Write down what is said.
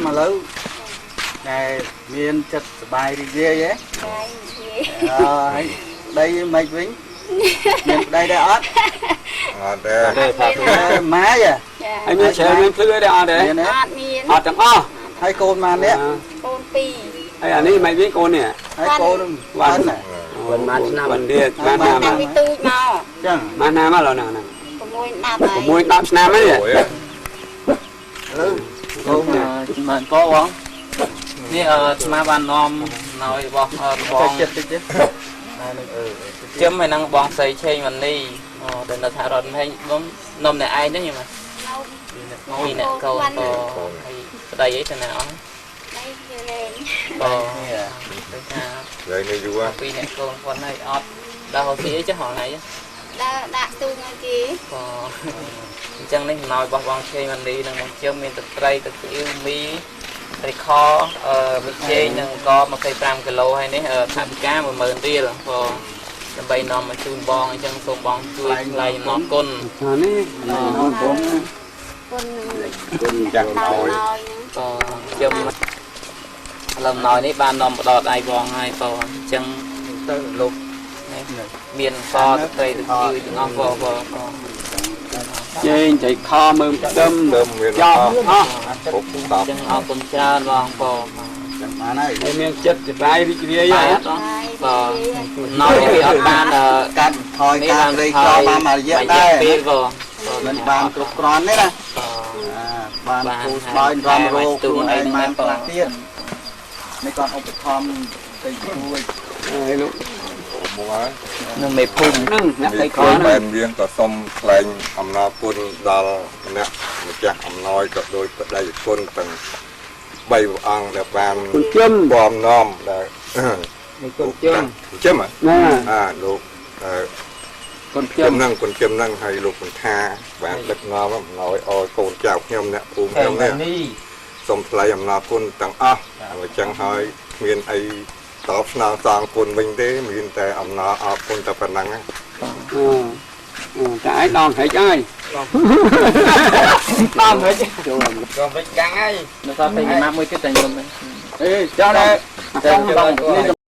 មកលើតែមានចិត្តសប្បាយរីករាយហ៎ បាយនិយាយ អើហើយប្តីមិនវិញមានប្តីដែរអត់ អត់ទេ ទេថា ម៉ាយ ចា ហើយមានច្រើនមានភ្លឺទេអត់ទេ មានទេ អត់មាន អត់ទាំងអស់ ហើយកូនម៉ាននេះ កូនពីរ ហើយអានេះមិនវិញកូននេះ ហើយកូនវ៉ាន់ណា ប៉ុន្មានឆ្នាំប៉ុន្មានបានណា តាំងពីទូចមក ចឹង បានណាមកឡើយហ្នឹង 6 10ហើយ 6 10ឆ្នាំហើយ អូយ លើ កូនមិនកបងនេះអឺស្មាបាននាំណយរបស់បង ចិត្តតិចទេអឺ ជឹមហើយនឹងបងស្រីឆេងវ៉ានីអូដែលនៅថារដ្ឋហេងបងនំអ្នកឯងហ្នឹងយល់ នៅ ពីអ្នកកូនក៏ហើយប្តីអីទៅណាអស់ ដៃវាលេង ក៏ទៅថា ឡើយនេះយូរ ពីអ្នកកូនគាត់ហើយអត់ដល់ហូស៊ីអីចាស់ហងៃ ដើរដាក់ទូងឲ្យគេ ក៏អញ្ចឹងនេះណយរបស់បងឆេងវ៉ានីនិងបងជឹមមានទឹកត្រីទឹកស៊ីអ៊ីវមីត្រីខអឺមីចេងនិងក25គីឡូហើយនេះថវិកា10000រៀលក៏ដើម្បីនាំមកជូនបងអញ្ចឹងសូមបងជួយថ្លែងអំណរគុណ អានេះ អូនបង គុណនឹង គុណចាំង ដល់ អយ ណយហ្នឹង ក៏ជឹមឥឡូវណយនេះបាននាំមកដល់ដៃបងហើយក៏អញ្ចឹង ទៅលោក នេះមានសទឹកត្រីទឹកជឿទាំងអស់ក៏ក៏ក៏ ជេងចៃខមើមទឹម ដើមមាន ចប់អស់ គ្រប់ត អញ្ចឹងអរគុណច្រើនបងក៏ ចាំបានហើយ ហើយមានចិត្តសប្បាយរីករាយ បាទ ហ៎ ក៏ណយនេះវាអត់បាន កាត់ថយការក្រីក្របានមួយរយៈដែរ ពេលក៏ មិនបានគ្រប់គ្រាន់ទេណាបានគូស្បើយរំរោខ្លួនឯងបានខ្លះទៀតនេះគាត់ឧបត្ថម្ភតិចតួច ហើយលោក មកហើយ នឹងមេភូមិ ហ្នឹងអ្នក នេះ ចៃខហ្នឹង ខ្លួនបែនរៀងក៏សូមថ្លែងអំណរគុណដល់អ្នកម្ចាស់អំណោយក៏ដោយប្តីគុណទាំង3ព្រះអង្គដែលបាន គុណជឹម បំនាំដែល នេះគុណជឹម ជឹម ណា អាលោក គុណជឹម ជឹមហ្នឹងគុណជឹមហ្នឹងហើយលោកគុណថាបានដឹកនាំអំណោយឲ្យកូនចៅខ្ញុំអ្នកភូមិខ្ញុំនេះសូមថ្លែងអំណរគុណទាំងអស់អញ្ចឹងហើយគ្មានអីតបស្នងសងគុណវិញទេមានតែអំណរអរគុណតែប៉ុណ្ណឹងណា អឺអឺតែឯងដងហិចហើយដងហិចចូល ក៏វិញកាំងហើយនៅសល់តែម៉ាប់មួយទៀតតែខ្ញុំ អេចោលដែរ តែ